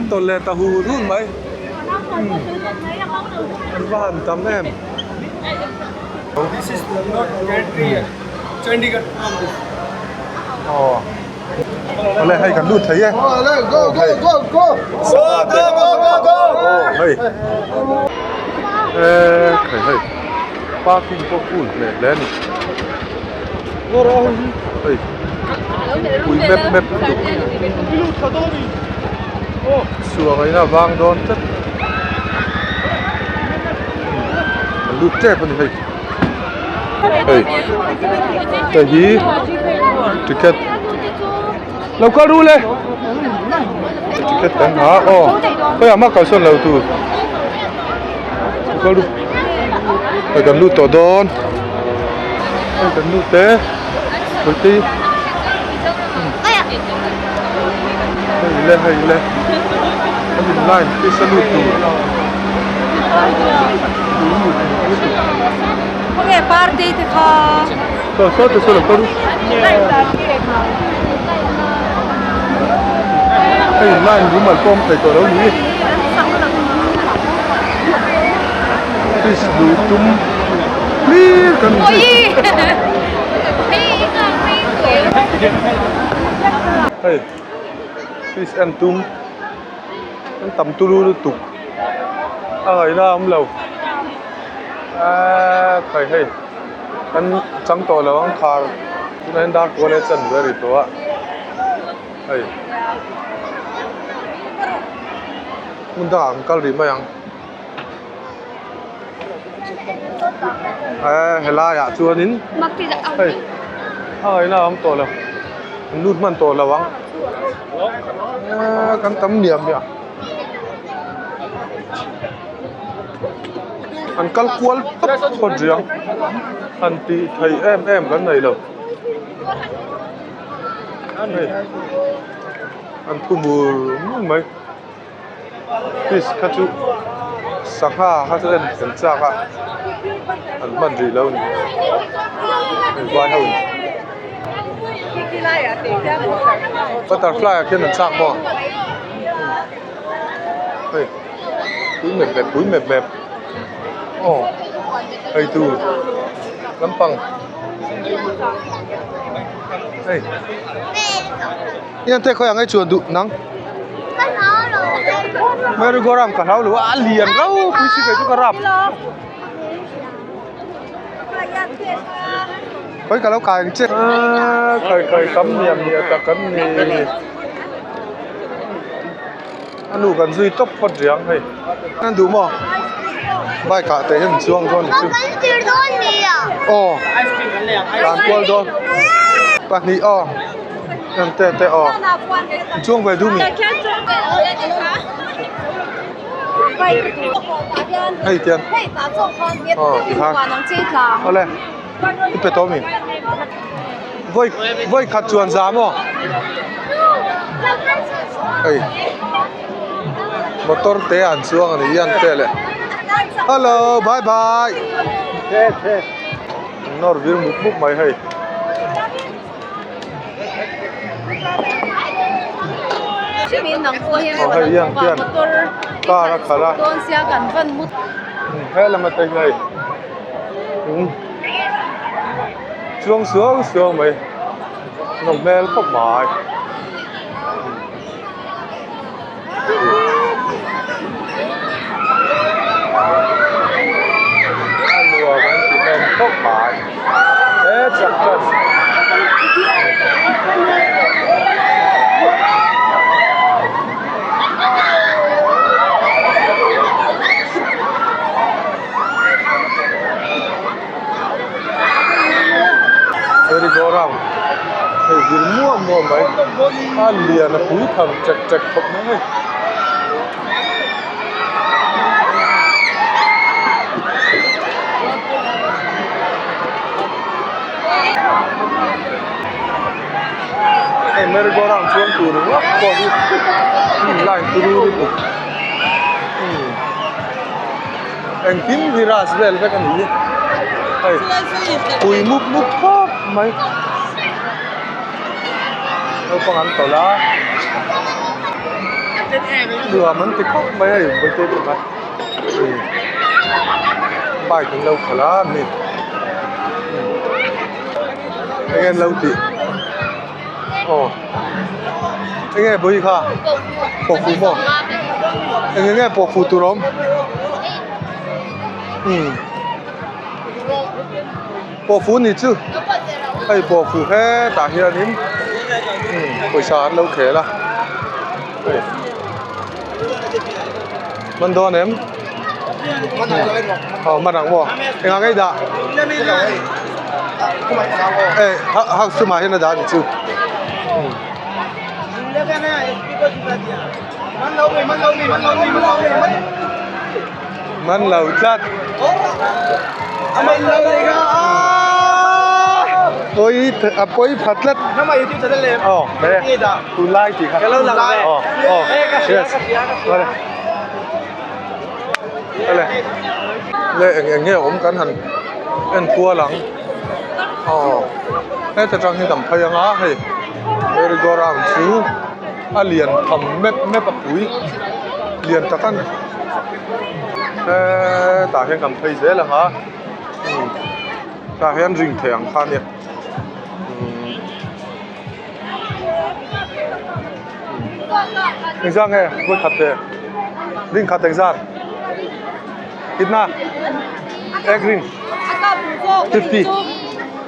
An tawlh leh ta hul hul mai. An va han tam em. This is not country Chandigarh from this. Aw. Awle hei kan lut thei e. Awle go go go go. Go go go go go. Aw hei. Eh hei hei. Parking pawh cool hle hle a ni. Hei. Pui mep mep lutuk. Suang in a vang dawn tlat. An lut tep a ni hei. Hei hei hi ticket lo kal ru le ticket kan ha aw khawiah mah kalsawn lo tur lo kal ru hei kan lut tawh dawn hei kan lut e hawite hei le hei le an in line pisa lut tur. Khawnge party te kha. Saw saw te saw lo kal ru. Hei line rumal pawm thei tawh lo ni. Fish luh tum hlir kan ni. Hei fish en tum. An tam turu lutuk a ngaihna a awm lo eee khai hei kan chang tawh lo ang khar tunah hian dar kual hi a chan ve rih tawh a hei hmun dangah an kal rih mai ang eee helaiah chuanin hei a ngaihna a awm tawh lo an lut hman tawh lo ang. Kan tam niam nia an kal kual tawp phawt rih ang han tih theih em em kan nei lo hei an thu mur mur mai fish kha chu sangha kha chu en kan chak a an hman rih lo a ni hei vai ho in. Butterfly ah khian an chak maw hei pui mep mep pui mep mep aw hei tur lampang hei hian te khawiah nge chuan duh nang merry go round ka hlau lo a a lian ropui si kei chu ka rap. Khawi ka lo kai ang che. Aaa khawi khawi tam niam niah tak kan ni. A nu kan zui tawp phawt rih ang hei. An duh maw? Bike ah te hian chuang dawn chu. Aw. Tlan kual dawn. Pahnih aw. An te te aw. Chuang ve duh mi. Hei tiang aw tikhan awle i pe tawh mi vawi vawi khat chuan za maw hei motor te an chuang a ni hian te leh hello bye bye nawr vir mup mup mai hei. Aw hei hian khian car a khalh a he lam atang hian hei chuang suau suau mai nawm hmel khawp mai. A nuam an ti hlawm khawp mai he chak chuan merry go round hei vir muah muah mai a lian a pui tham chek chek khawp mai hei. Hei merry go round chuang tur ringawt pawh hi line turu lutuk engkim hi ras vel vek a ni hi hei pui mup mup khawp mai naupang an tawlh a. Nuam an ti khawp mai a hei vawiin te pawh khan bike an lo khalh a mi eng nge an lo tih aw eng nge vawiin kha pawhfuh maw eng nge pawhfuh tur a awm umm pawhfuh ni chu hei pawhfuh hetah hianin umm pawisa an lo khel a hei man dawn em aw man ang maw engah nge i dah eh house chungah hian a dah a ni chu. Man lo tlat. Pawi a pawi pha tlat. Aw tunlai tih kha. Aw aw yes. Awle le eng eng nge awm kan han en kual ang. Aw heta tang hi kan phei anga hei merry go round chu a lian tham mep mep a pui lian tak a ni hetah hian kan phei zel ang a umm tah hian ring thei ang kha a nia umm engzah nge vawikhat ve ring khat engzat kitna ek ring 50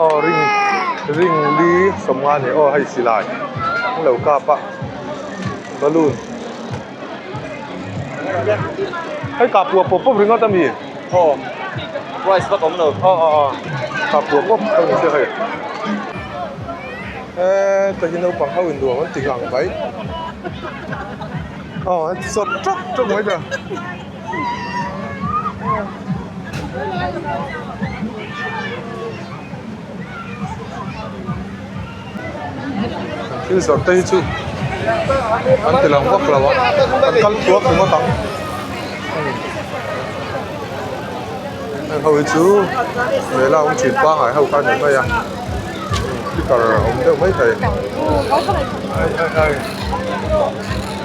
aw ring ring li sawmnga a ni aw hei silai an lo kap a balloon hei kah puah pawp pawp ringawt ami aw price vak awm lo aw aw aw kah puah pawp a ni sia hei heta hi naupang ho in nuam an ti ngang mai aw heti sawt tawk tawk mai ta. Thil zawrh te hi chu an ti lang vak lo a an kal thuak ringawt ang heng ho hi chu mela awm thin pangngai ho kha a ni mai a speaker a awm deuh mai thei ai ai ai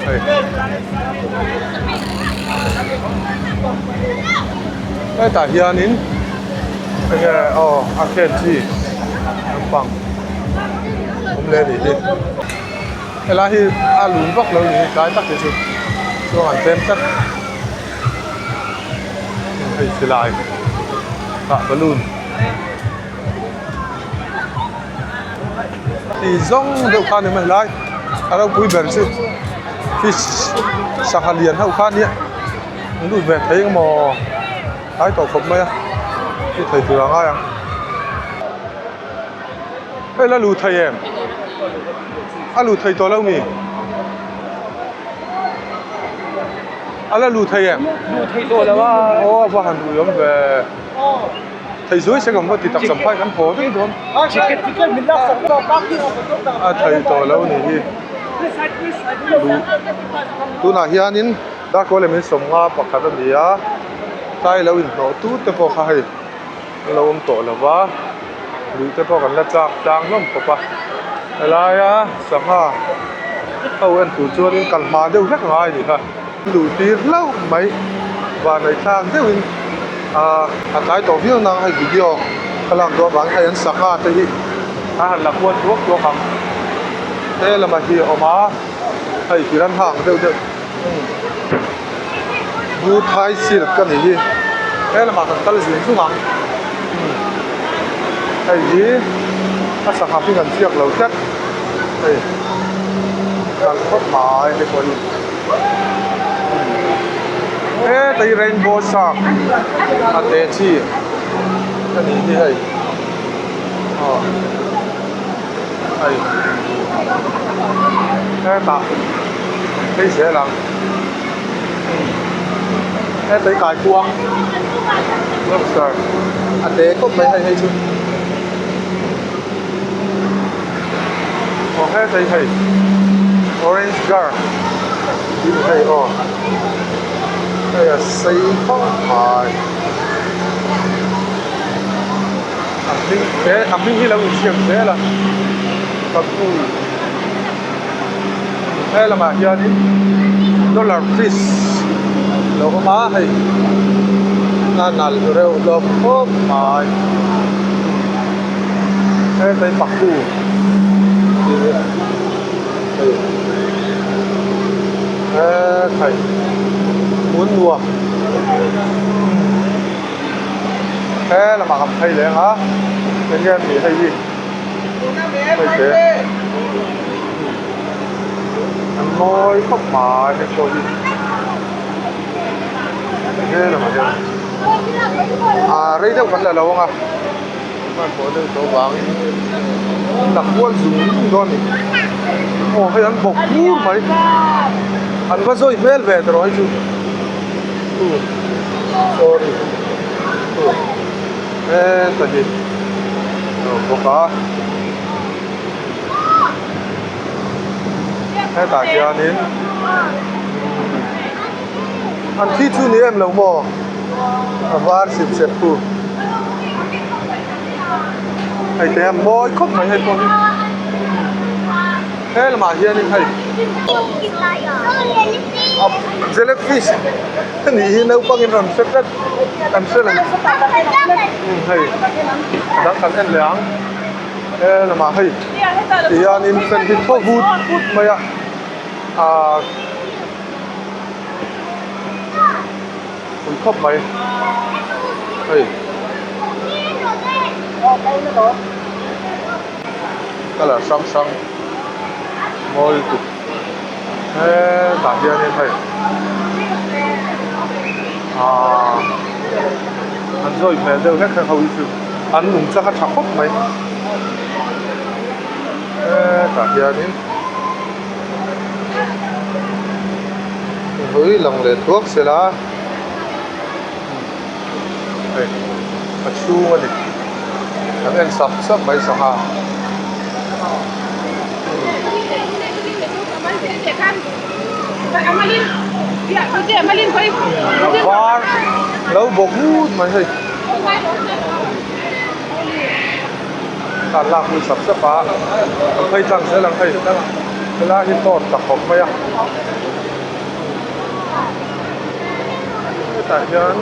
hei hetah hianin enge aw a khen chi lampang awm leh anih hi helai hi a lun vak lo ni tlai tak hi chu chuan an tlem tlat hei silai tah balloon tih zawng deuh kha a ni mai helai a ropui ber chu fish sangha lian ho kha ania an lut ve thei eng emaw tlai tawh khawp mai a chu thei tur a ngai ang hei la luh thei em a luh thei tawh lo mi a la luh thei em luh thei tawh lo a aw a va han ui awm ve. Thei zuai se kan va ti tak champhai kan haw daih dawn. A thei tawh lo ni hi. Duh tunah hianin darkaw leh min sawmnga pakhat a ni a tlai lo inhnawh tut te pawh kha hei an lo awm tawh lo va lui te pawh kan la chak tlang hlawm khawp a helaia sangha ho en tur chuanin kal hma deuh hlek a ngai a ni kha. Luh tir hlauh mai vanneih thlak deuhin ahh a tlai tawh viau nang hei video ka lak dawn vangin hei an sangha te hi a han la kual thuak thuak ang he lamah hi a awm a hei piranha ang deuh deuh bu thai silk a nih hi he lamah kan kal zung zung ang hei hi a sangha hming an ziak lo tlat hei kal khawp mai hei pawh hi. Hetlai rainbow shark a te chi a nih hi hei aw hei hetah phei zel ang hetlai kaikuang lobster a te khawp mai hei hei chu aw hetlai hei orange gar tih ni hei aw hei a sei khawp mai a hming te a hming hi lo insiam zel a ka pu he lamah hianin. Dollar fish a lo awm a hei a nalh reuh hlawm khawp mai hetlai pakhu tih hi hei hetlai hmun nuam he lamah kan phei leh ang a eng nge an nih hei hi hei te. An mawi khawp mai hei pawh hi he lamah hian ah rei deuh kan la lo ang a hmanhmawh deuh tawh vangin an la kual zung zung dawn a ni aw hei an bawk bur mai an va zawi hmel ve tawh hei chu sorry heta hi a awm bawk a. Hetah hianin an thi chu ni em lo maw a var sip sep pu hei te a mawi khawp mai hei pawh hi he lamah hianin hei jellyfish a nih hi naupangin rawn hre tlat kan hre lo hei a dang kan en leh ang. He lamah hei ti hianin fan hi thaw vut vut mai a ahh pui khawp mai hei colour hrang hrang mawi lutuk hetah hianin hei ahh an zawi hmel deuh hlek hlek ho hi chu. An nung chak a tha khawp mai hetah hianin ui lang leh thuak sela hei a chhung a ni an en sap sap mai sangha. A var lo bawk ngut mai hei. An lak pui sap sap a an phei tlang zel ang hei helai hi tawt ta khawp mai a hetah hian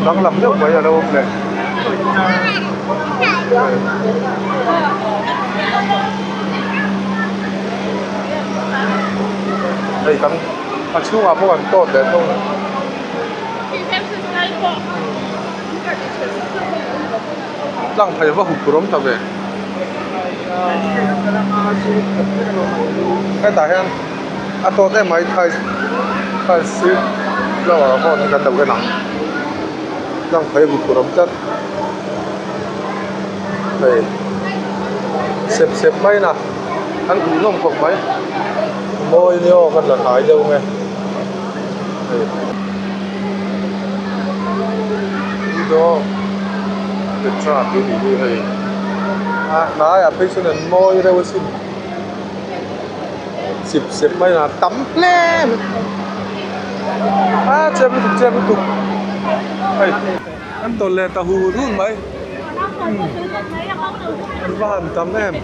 danglam deuh mai a lo awm leh. Hei kan a chhungah pawh kan tawt leh thung. Tlang phei va hup rawm ta ve. Hetah hian a tawt em mai thai thai sir flower ho hi kan lo en ang. Tlang phei hup rawm tlat. Hei sep sep mai na an hmuhnawm khawp mai. Mawi ni aw kan la hnai deuh nge. Petra tih anih hi hei a hnaiah phei chuan an mawi reuh asin sip sep mai a tam hle mai a chep lutuk chep lutuk hei an tawlh leh ta hur hur mai an va han tam em.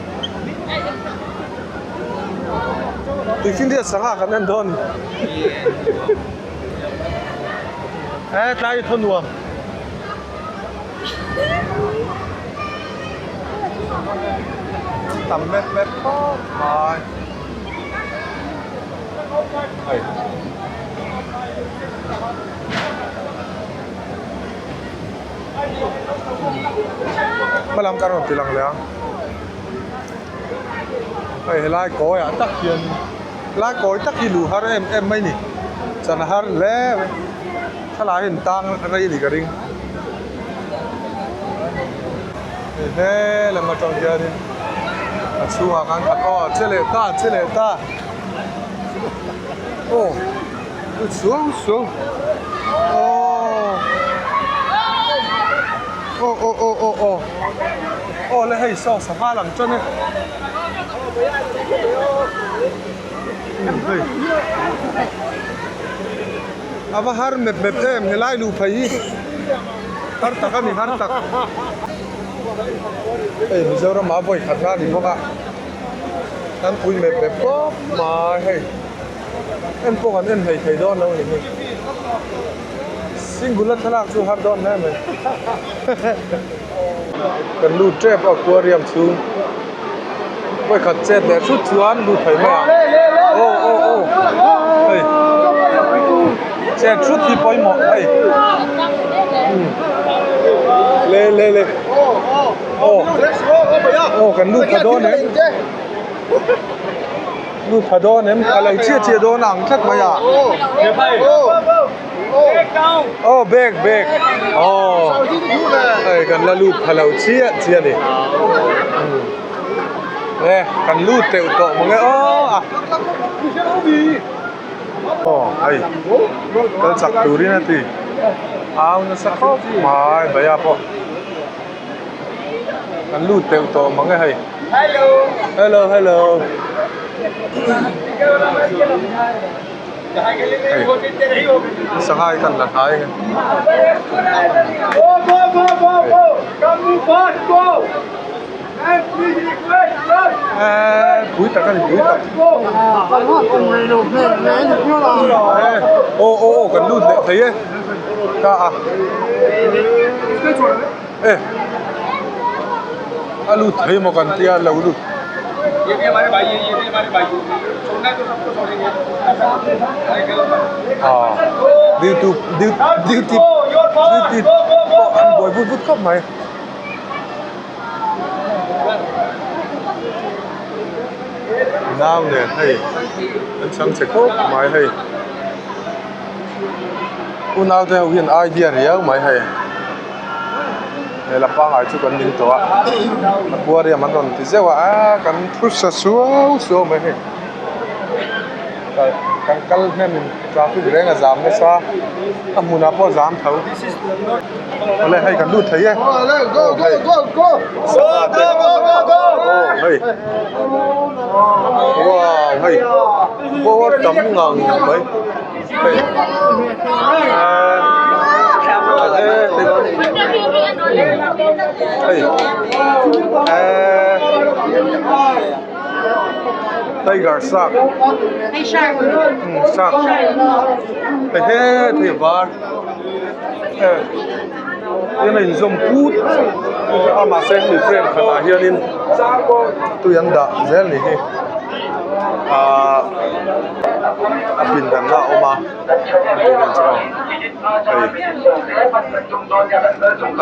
Tuifinriat sangha kan en dawn e tlai thaw nuam tam mep mep khawp mai hei. Hmalam kan rawn ti lang leh ang. Hei helai kawi ah tak hian helai kawi tak hi luh har em em mai ni chan a har hle mai thlalai hi an tang rei a nih ka ring hei he lam atang hianin a chhungah khan aw che leh ta che leh ta aw. Suau suau aw aw aw aw aw aw aw le hei saw sangha lang tan e hei a va har mep mep em helai luh phei hi har tak a ni har tak hei Mizoram ah vawi khat na a ni bawk a kan pui mep mep khawp mai hei. En pawh kan en hlei thei dawn lo a ni hi. Single a thlalak chu har dawn hle mai. Kan lut tep a aquarium chhung. Vawikhat chet leh thut chuan lut thei mai ang. Aw aw aw hei chet thut hi pawimawh hei le le le aw aw kan lut pha dawn em lut pha dawn em a lo chiah chiah dawn ang tlat mai a aw bag bag aw hei kan la lut pha lo chiah chiah a ni. E kan lut teuh tawh mang e aw a aw hei kal chak turin a ti au nasa khawp mai bhaiya pawh kan lut teuh tawh mang e hei hello hello hei sangha hi kan la hnai ang e. Pui tak a ni pui tak aw aw aw kan lut leh thei e ka a e a lut thei maw kan tia lo lut ah duty duty duty pawh an buai vut vut khawp mai. Nau nen hei an chhang chhe khawp mai hei u naute ho hian idea riau mai hei hmel a pangai chu kan ning tawh a aquarium an rawn ti zeuh a aaa kan thu sa suau suau mai hei kan kal hnem in traffic reng a zam nasa a hmunah pawh a zam tho. Awle hei kan lut thei e. Go go go go. Go go go go. Oh hei. Wow hei. Bo tam ngang mai. Hei. Hei. Tiger shark. Shark. Shark. Hei he thei var. Tin a inzawm put a mahse hemi frame khatah hianin tui an dah zel ni hi ahh a pindan a awm a hei a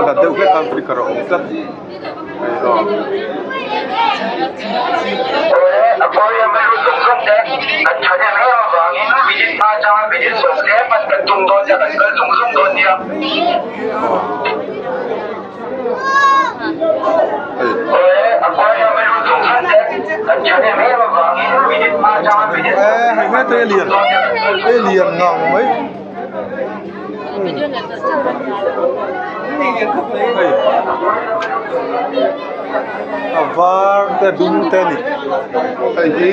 hlat deuh hlek a flicker a awm tlat. Hei hei te lian e lian ngang mai. Hei a var te dum te a ni hei hi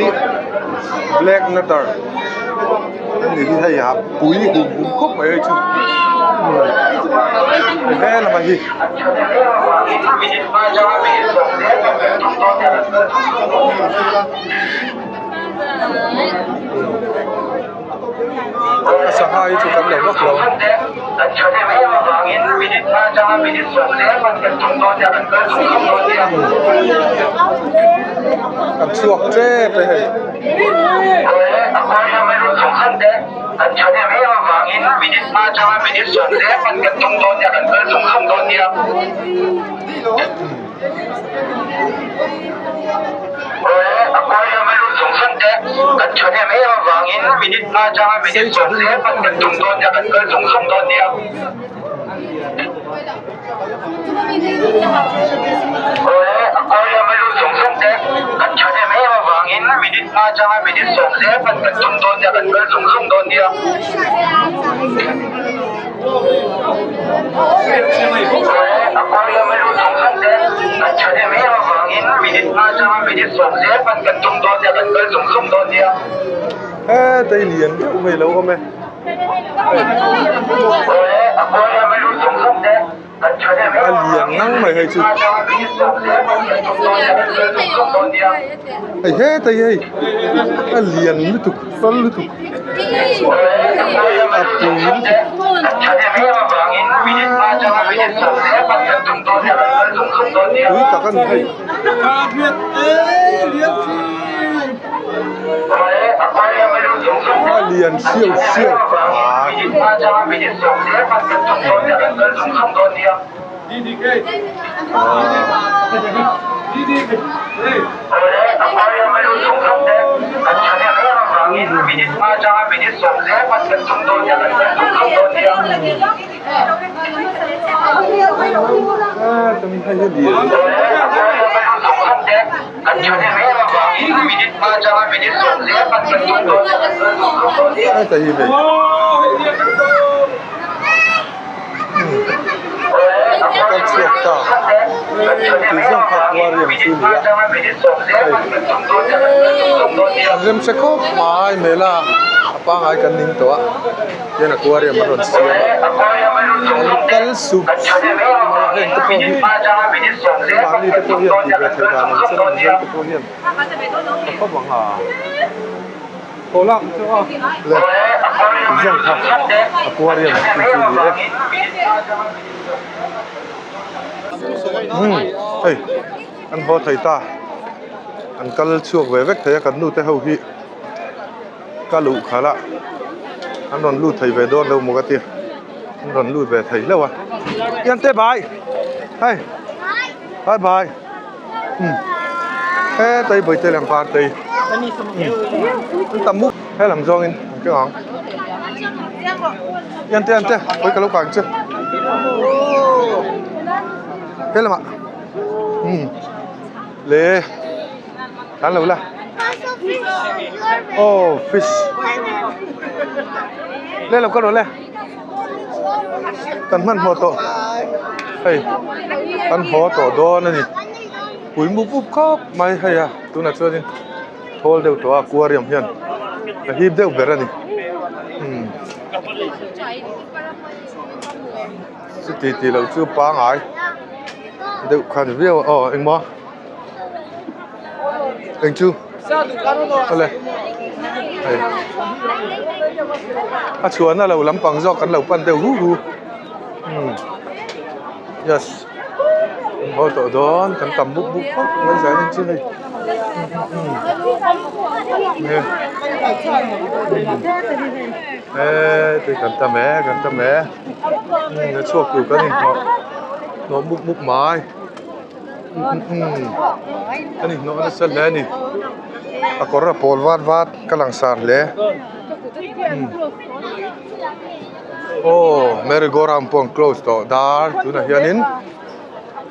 black nutter a ni hi hei a pui hum hum khawp mai hei chu hei he lamah hi. A sangha hi chu kan lo vak lo. Kan chhuak tep e hei. Sei tha Heta hi lian deuh mai a lo awm e. A lian ngang mai hei chu. Hei heta hi hei a lian lutuk fal lutuk a pui lutuk. Pui tak a ni hei. A lian siau siau a. Heta hi hei a kal chhuak ta tih zawng kha aquarium chu a ni a hei an remhre khawp mai hmel a a pangai kan ning tawh a hian aquarium an rawn siam a an kal sup sup mai a heng te pawh hi mahni te pawh hian tih ve theih dan ang chen ang zel te pawh hian a khawp ang a le zawng kha aquarium tih chu ni e umm hei an haw thei ta an kal chhuak ve vek thei a kan nu te ho hi. Ka luh khalh a, an rawn lut thei ve dawn lo maw ka ti, an rawn lut ve thei hlauh a, Ian te bye hei bye bye umm hetai bawihte leh par te hi an tam mup helam zawngin an keng ang Ian te Ian te hawi ka lo kang che helamah umm le. Kan lo la. Oh, fish. Le lo ka rawh le. Kan hman hmawh tawh. Hei, kan haw tawh dawn a ni. Pui mup mup khawp mai hei a, tunah chuanin thawl deuh tawh a aquarium hian a hip deuh ber a ni. Hmm. Chuti tih loh chu pangai deuh kha ni viau a, aw engmaw. Eng chu awle hei a chhuahna lo lampang zawk kan lo pan deuh hu hu umm yes kan haw tawh dawn kan tam buk buk khawp mai zan in chu hei umm he tui kan tam e kan tam e umm a chhuak tur kan inhnawh hnawh mup mup mai. A ni hnawh nasa hle a ni a kawr a pawl vat vat ka lang sar hle aw merry go round pawh an close tawh dar tunah hianin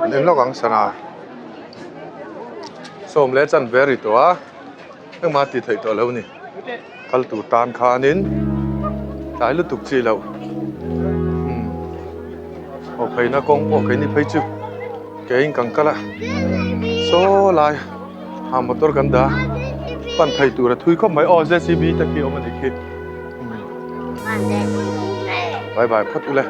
an en lawk ang sana sawm leh chanve a ri tawh a engmah a tih theih tawh lo a ni kal tur tan khanin tlai lutuk chi loh umm aw pheina kawng pawh keini phei chu keiin kan kal a saw lai ah motor kan dah a pan thei tur a thui khawp mai aw J C B te khi a awm a nih khi bye bye phawt ule.